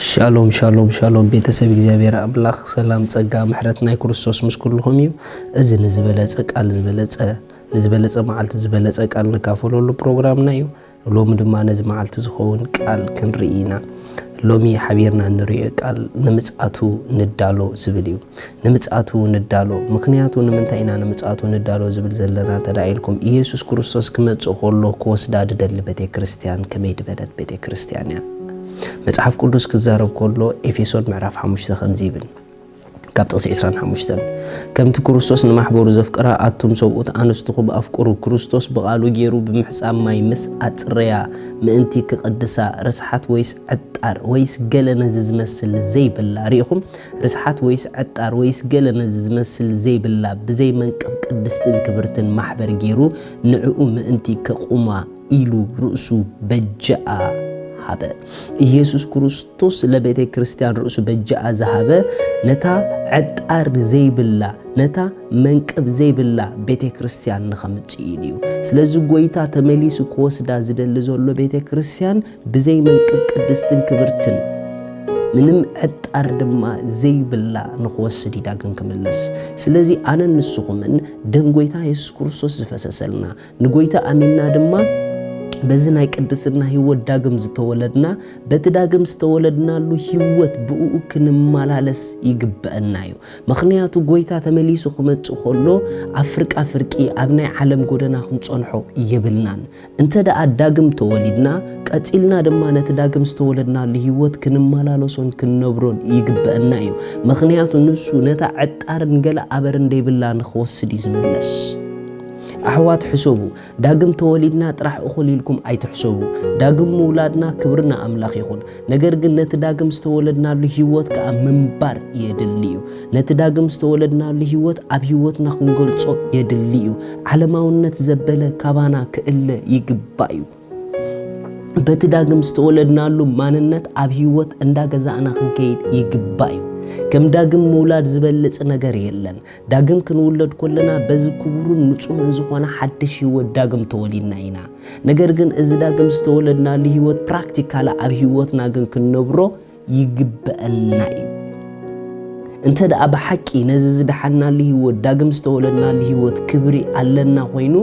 ሻሎም ሻሎም ሻሎም፣ ቤተሰብ እግዚኣብሔር ኣምላኽ፣ ሰላም ጸጋ ምሕረት ናይ ክርስቶስ ምስ ኩልኹም እዩ። እዚ ንዝበለጸ ቃል ዝበለጸ ንዝበለጸ መዓልቲ ዝበለጸ ቃል ንካፈለሉ ፕሮግራምና እዩ። ሎሚ ድማ ነዚ መዓልቲ ዝኸውን ቃል ክንርኢ ኢና። ሎሚ ሓቢርና እንርእዮ ቃል ንምጽኣቱ ንዳሎ ዝብል እዩ። ንምጽኣቱ ንዳሎ። ምኽንያቱ ንምንታይ ኢና ንምጽኣቱ ንዳሎ ዝብል ዘለና ተዳኢልኩም፣ ኢየሱስ ክርስቶስ ክመጽእ ከሎ ክወስዳ ድደሊ ቤተ ክርስቲያን ከመይ ድበለት ቤተ ክርስቲያን እያ? መጽሓፍ ቅዱስ ክዛረብ ከሎ ኤፌሶን ምዕራፍ ሓሙሽተ ከምዚ ይብል፣ ካብ ጥቕሲ ዕስራን ሓሙሽተን፣ ከምቲ ክርስቶስ ንማሕበሩ ዘፍቅራ ኣቱም ሰብኡት ኣንስትኹም ኣፍቅሩ። ክርስቶስ ብቓሉ ገይሩ ብምሕጻብ ማይ ምስ ኣጽረያ ምእንቲ ክቕድሳ፣ ርስሓት ወይስ ዕጣር ወይስ ገለ ነዚ ዝመስል ዘይብላ፣ ርኢኹም፣ ርስሓት ወይስ ዕጣር ወይስ ገለ ነዚ ዝመስል ዘይብላ ብዘይ መንቅብ ቅድስትን ክብርትን ማሕበር ገይሩ ንዕኡ ምእንቲ ከቑማ ኢሉ ርእሱ በጃኣ ሃበ። ኢየሱስ ክርስቶስ ለቤተ ክርስቲያን ርእሱ በጃኣ ዝሃበ ነታ ዕጣር ዘይብላ፣ ነታ መንቅብ ዘይብላ ቤተ ክርስቲያን ንኸምጽእ ኢሉ እዩ። ስለዚ ጎይታ ተመሊሱ ክወስዳ ዝደሊ ዘሎ ቤተ ክርስቲያን ብዘይ መንቅብ ቅድስትን ክብርትን ምንም ዕጣር ድማ ዘይብላ ንኽወስድ እዩ ዳግም ክምለስ። ስለዚ ኣነን ንስኹምን ደም ጎይታ የሱስ ክርስቶስ ዝፈሰሰልና፣ ንጎይታ ኣሚንና ድማ በዚ ናይ ቅድስና ህይወት ዳግም ዝተወለድና፣ በቲ ዳግም ዝተወለድናሉ ህይወት ብእኡ ክንመላለስ ይግበአና እዩ። ምኽንያቱ ጎይታ ተመሊሱ ክመጽእ ከሎ ኣብ ፍርቃ ፍርቂ ኣብ ናይ ዓለም ጎደና ክንጸንሖ የብልናን። እንተ ደኣ ዳግም ተወሊድና፣ ቀጺልና ድማ ነቲ ዳግም ዝተወለድናሉ ህይወት ክንመላለሶን ክንነብሮን ይግበአና እዩ። ምኽንያቱ ንሱ ነታ ዕጣርን ገለ ኣበርን ደይብላ ንኽወስድ እዩ ዝምለስ። ኣሕዋት ሕሰቡ፣ ዳግም ተወሊድና ጥራሕ እኹል ኢልኩም ኣይትሕሰቡ። ዳግም ምውላድና ክብሪ ንኣምላኽ ይኹን። ነገር ግን ነቲ ዳግም ዝተወለድናሉ ህይወት ከኣ ምንባር የድሊ እዩ። ነቲ ዳግም ዝተወለድናሉ ህይወት ኣብ ህይወትና ክንገልጾ የድሊ እዩ። ዓለማውነት ዘበለ ካባና ክእለ ይግባእ እዩ። በቲ ዳግም ዝተወለድናሉ ማንነት ኣብ ህይወት እንዳገዛእና ክንከይድ ይግባእ እዩ። ከም ዳግም ምውላድ ዝበልጽ ነገር የለን። ዳግም ክንውለድ ከለና በዚ ክቡርን ንጹህን ዝኾነ ሓድሽ ህይወት ዳግም ተወሊድና ኢና። ነገር ግን እዚ ዳግም ዝተወለድናሉ ህይወት ፕራክቲካሊ ኣብ ህይወትና ግን ክንነብሮ ይግበአና እዩ። እንተ ደኣ ብሓቂ ነዚ ዝደሓናሉ ህይወት፣ ዳግም ዝተወለድናሉ ህይወት ክብሪ ኣለና ኮይኑ፣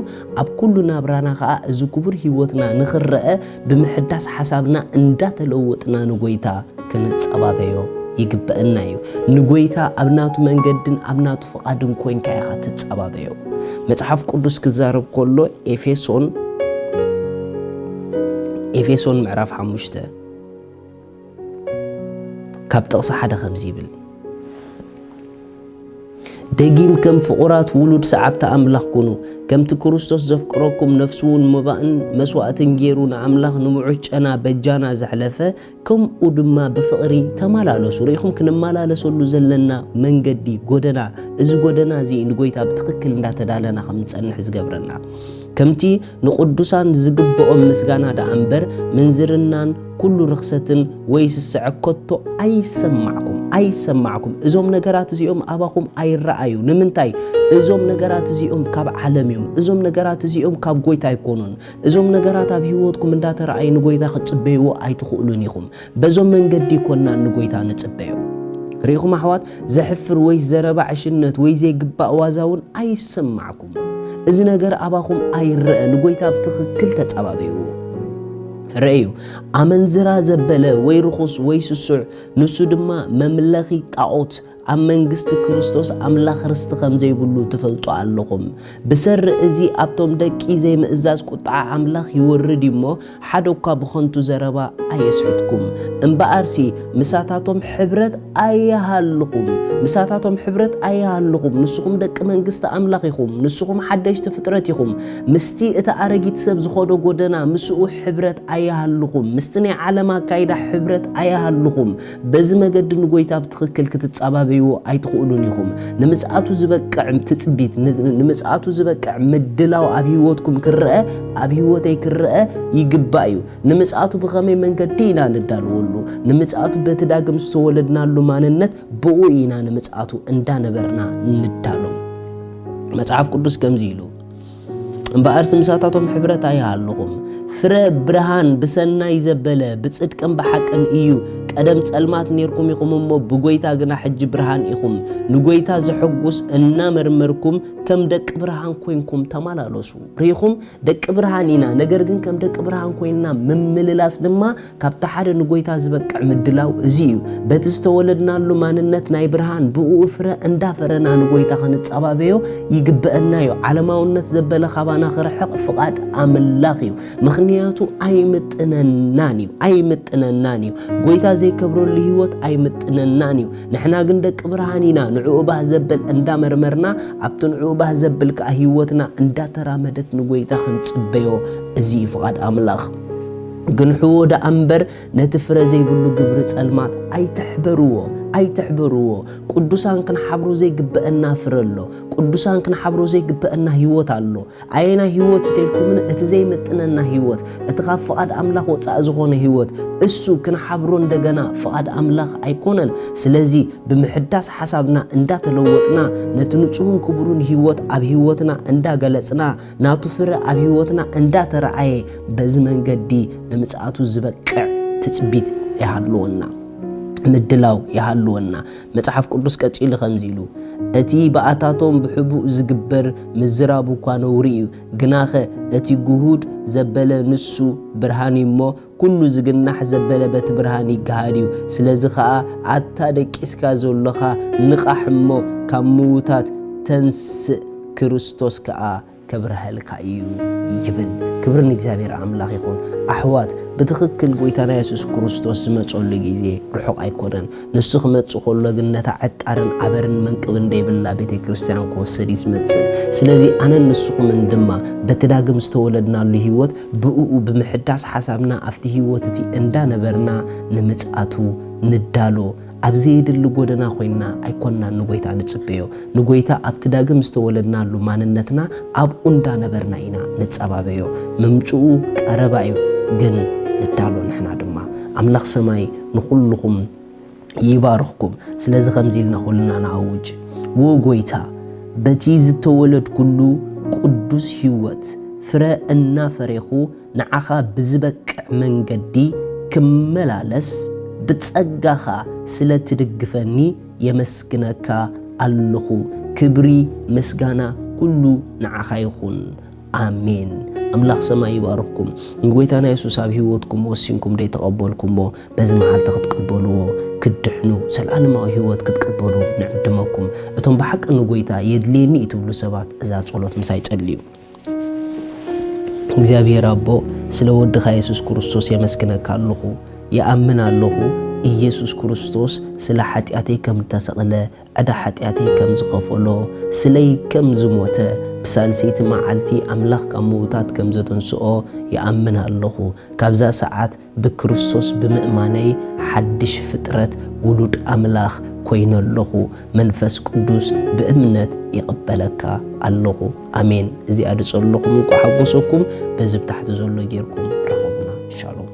ኣብ ኩሉ ናብራና ኸኣ እዚ ክቡር ህይወትና ንኽረአ ብምሕዳስ ሓሳብና እንዳተለወጥና ንጎይታ ክንጸባበዮ ይግበአና እዩ። ንጎይታ ኣብ ናቱ መንገድን ኣብ ናቱ ፍቓድን ኮይንካ ኢኻ ትጸባበዮ። መጽሓፍ ቅዱስ ክዛረብ ከሎ ኤፌሶን፣ ኤፌሶን ምዕራፍ ሓሙሽተ ካብ ጥቕሲ ሓደ ከምዚ ይብል፣ ደጊም ከም ፍቑራት ውሉድ ሰዓብቲ ኣምላኽ ኩኑ፣ ከምቲ ክርስቶስ ዘፍቅረኩም ነፍሱ እውን መባእን መስዋእትን ገይሩ ንኣምላኽ ንምዑት ጨና በጃና ዘሕለፈ፣ ከምኡ ድማ ብፍቕሪ ተመላለሱ። ርኢኹም ክንመላለሰሉ ዘለና መንገዲ፣ ጎደና፣ እዚ ጎደና እዚ ንጎይታ ብትኽክል እንዳተዳለና ከም ንጸንሕ ዝገብረና። ከምቲ ንቅዱሳን ዝግብኦም ምስጋና ደኣ እምበር፣ ምንዝርናን ኩሉ ርኽሰትን ወይ ስስዐ ከቶ ኣይሰማዕኩም፣ ኣይሰማዕኩም። እዞም ነገራት እዚኦም ኣባኹም ኣይረኣዩ። ንምንታይ? እዞም ነገራት እዚኦም ካብ ዓለም እዮም። እዞም ነገራት እዚኦም ካብ ጎይታ ኣይኮኑን። እዞም ነገራት ኣብ ህይወትኩም እንዳተረኣዩ ንጎይታ ክትጽበይዎ ኣይትኽእሉን ኢኹም። በዞም መንገዲ ይኮናን ንጎይታ ንጽበዮ። ርኢኹም ኣሕዋት፣ ዘሕፍር ወይ ዘረባ ዕሽነት ወይ ዘይግባእ ዋዛ እውን ኣይሰማዕኩም። እዚ ነገር ኣባኹም ኣይረአ፣ ንጎይታ ብትኽክል ተጸባበይዎ። ረእዩ፣ ኣመንዝራ ዘበለ ወይ ርኹስ ወይ ስሱዕ፣ ንሱ ድማ መምለኺ ጣዖት፣ ኣብ መንግስቲ ክርስቶስ ኣምላኽ ርስቲ ከም ዘይብሉ ትፈልጡ ኣለኹም። ብሰሪ እዚ ኣብቶም ደቂ ዘይምእዛዝ ቁጥዓ ኣምላኽ ይወርድ እዩ እሞ፣ ሓደ እኳ ብኸንቱ ዘረባ ኣየስሕትኩም። እምበኣርሲ ምሳታቶም ሕብረት ኣይሃልኹም፣ ምሳታቶም ሕብረት ኣይሃልኹም። ንስኹም ደቂ መንግስቲ ኣምላኽ ኢኹም፣ ንስኹም ሓደሽቲ ፍጥረት ኢኹም። ምስቲ እቲ ኣረጊት ሰብ ዝኸዶ ጎደና፣ ምስኡ ሕብረት ኣይሃልኹም፣ ምስቲ ናይ ዓለም ኣካይዳ ሕብረት ኣይሃልኹም። በዚ መገዲ ንጎይታ ብትኽክል ክትጸባበይዎ ኣይትኽእሉን ኢኹም። ንምጽኣቱ ዝበቅዕ ትጽቢት፣ ን-፣ ንምጽኣቱ ዝበቅዕ ምድላው ኣብ ህይወትኩም ክረአ፣ ኣብ ህይወተይ ክረአ ይግባእ እዩ። ንምጽኣቱ ብኸመይ መንገዲ ኢና ንዳለወሉ? ንምጽኣቱ በቲ ዳግም ዝተወለድናሉ ማንነት፣ ብኡ ኢና ንምጽኣቱ እንዳነበርና ንዳሎ። መጽሓፍ ቅዱስ ከምዚ ኢሉ፣ እምበኣርሲ ምሳታቶም ሕብረት ኣይሃልኹም። ፍረ ብርሃን ብሰናይ ዘበለ ብጽድቅን ብሓቅን እዩ። ቀደም ጸልማት ኔርኩም ኢኹም እሞ፣ ብጎይታ ግና ሕጂ ብርሃን ኢኹም። ንጎይታ ዘሐጉስ እናመርመርኩም፣ ከም ደቂ ብርሃን ኮይንኩም ተመላለሱ። ርኢኹም፣ ደቂ ብርሃን ኢና፣ ነገር ግን ከም ደቂ ብርሃን ኮይንና ምምልላስ ድማ ካብቲ ሓደ ንጎይታ ዝበቅዕ ምድላው እዚ እዩ። በቲ ዝተወለድናሉ ማንነት ናይ ብርሃን ብእኡ ፍረ እንዳፈረና ንጎይታ ክንጻባበዮ ይግበአና እዩ። ዓለማውነት ዘበለ ካባና ክርሕቕ ፍቓድ ኣምላኽ እዩ። ምኽንያቱ ኣይምጥነናን እዩ፣ ኣይምጥነናን እዩ። ጎይታ ዘይከብረሉ ህይወት ኣይምጥነናን እዩ። ንሕና ግን ደቂ ብርሃን ኢና። ንዕኡ ባህ ዘብል እንዳመርመርና፣ ኣብቲ ንዕኡ ባህ ዘብል ከኣ ህይወትና እንዳተራመደት ንጎይታ ክንጽበዮ፣ እዚ እዩ ፍቓድ ኣምላኽ። ግንሕዎ ደኣ እምበር ነቲ ፍረ ዘይብሉ ግብሪ ጸልማት ኣይትሕበርዎ፣ ኣይትሕበርዎ። ቅዱሳን ክንሓብሮ ዘይግበአና ፍረ ኣሎ። ቅዱሳን ክንሓብሮ ዘይግበአና ህይወት ኣሎ። ኣየናይ ህይወት እዩ ተልኩምኒ? እቲ ዘይምጥነና ህይወት፣ እቲ ካብ ፍቓድ ኣምላኽ ወጻኢ ዝኾነ ህይወት፣ እሱ ክንሓብሮ እንደገና ፍቓድ ኣምላኽ ኣይኮነን። ስለዚ ብምሕዳስ ሓሳብና እንዳተለወጥና፣ ነቲ ንጹህን ክቡርን ህይወት ኣብ ህይወትና እንዳገለጽና፣ ናቱ ፍረ ኣብ ህይወትና እንዳተረኣየ፣ በዚ መንገዲ ንምጽኣቱ ዝበቅዕ ትጽቢት ይሃልወና፣ ምድላው ይሃልወና። መጽሓፍ ቅዱስ ቀጺሉ ከምዚ ኢሉ፣ "እቲ ብኣታቶም ብሕቡእ ዝግበር ምዝራብ እኳ ነውሪ እዩ፣ ግናኸ እቲ ግሁድ ዘበለ ንሱ ብርሃን እዩ እሞ፣ ኩሉ ዝግናሕ ዘበለ በቲ ብርሃን ይገሃድ እዩ። ስለዚ ኸኣ ኣታ ደቂስካ ዘሎኻ ንቓሕ እሞ፣ ካብ ምዉታት ተንስእ፣ ክርስቶስ ከኣ ከብርሃልካ እዩ" ይብል። ክብሪ ንእግዚኣብሔር ኣምላኽ ይኹን። ኣሕዋት፣ ብትኽክል ጎይታና የሱስ ክርስቶስ ዝመጸሉ ግዜ ርሑቕ ኣይኮነን። ንሱ ክመጽእ ከሎ ግን ነታ ዕጣርን ኣበርን መንቅብን ደይብላ ቤተ ክርስቲያን ክወስድ እዩ ዝመጽእ። ስለዚ ኣነን ንስኹምን ድማ በቲ ዳግም ዝተወለድናሉ ህይወት ብእኡ ብምሕዳስ ሓሳብና ኣብቲ ህይወት እቲ እንዳነበርና ንምጽኣቱ ንዳሎ። ኣብ ዘየድሊ ጎደና ኮይንና ኣይኮንናን ንጎይታ ንጽበዮ። ንጎይታ ኣብቲ ዳግም ዝተወለድናሉ ማንነትና ኣብኡ እንዳነበርና ኢና ንጸባበዮ። ምምጽኡ ቀረባ እዩ፣ ግን ንዳሎ ንሕና ድማ። ኣምላኽ ሰማይ ንኹልኹም ይባርኽኩም። ስለዚ ከምዚ ኢልና ኩልና ንኣውጅ። "ዎ ጎይታ፣ በቲ ዝተወለድኩሉ ቅዱስ ህይወት ፍረ እናፈሬኹ ንዓኻ ብዝበቅዕ መንገዲ ክመላለስ ብጸጋኻ ስለ ትድግፈኒ የመስግነካ ኣለኹ። ክብሪ ምስጋና ኩሉ ንዓኻ ይኹን። ኣሜን።" ኣምላኽ ሰማይ ይባርኽኩም። ንጎይታና የሱስ ኣብ ህይወትኩም ወሲንኩም ደይተቐበልኩሞ፣ በዚ መዓልቲ ክትቅበልዎ፣ ክትድሕኑ፣ ዘለኣለማዊ ህይወት ክትቅበሉ ንዕድመኩም። እቶም ብሓቂ ንጎይታ የድልየኒ እዩ ትብሉ ሰባት፣ እዛ ጸሎት ምሳይ ጸልዩ። እግዚኣብሔር ኣቦ፣ ስለ ወድኻ የሱስ ክርስቶስ የመስግነካ ኣለኹ። ይኣምን ኣለኹ፣ ኢየሱስ ክርስቶስ ስለ ሓጢኣተይ ከም እተሰቕለ፣ ዕዳ ሓጢኣተይ ከም ዝኸፈሎ፣ ስለይ ከም ዝሞተ፣ ብሳልሰይቲ መዓልቲ ኣምላኽ ካብ ምዉታት ከም ዘተንስኦ ይኣምን ኣለኹ። ካብዛ ሰዓት ብክርስቶስ ብምእማነይ ሓድሽ ፍጥረት፣ ውሉድ ኣምላኽ ኮይነ ኣለኹ። መንፈስ ቅዱስ ብእምነት ይቕበለካ ኣለኹ። ኣሜን። እዚኣ ድጸለኹም እንኳ ሓጎሰኩም። በዚ ብታሕቲ ዘሎ ጌርኩም ርኸቡና። ሻሎም።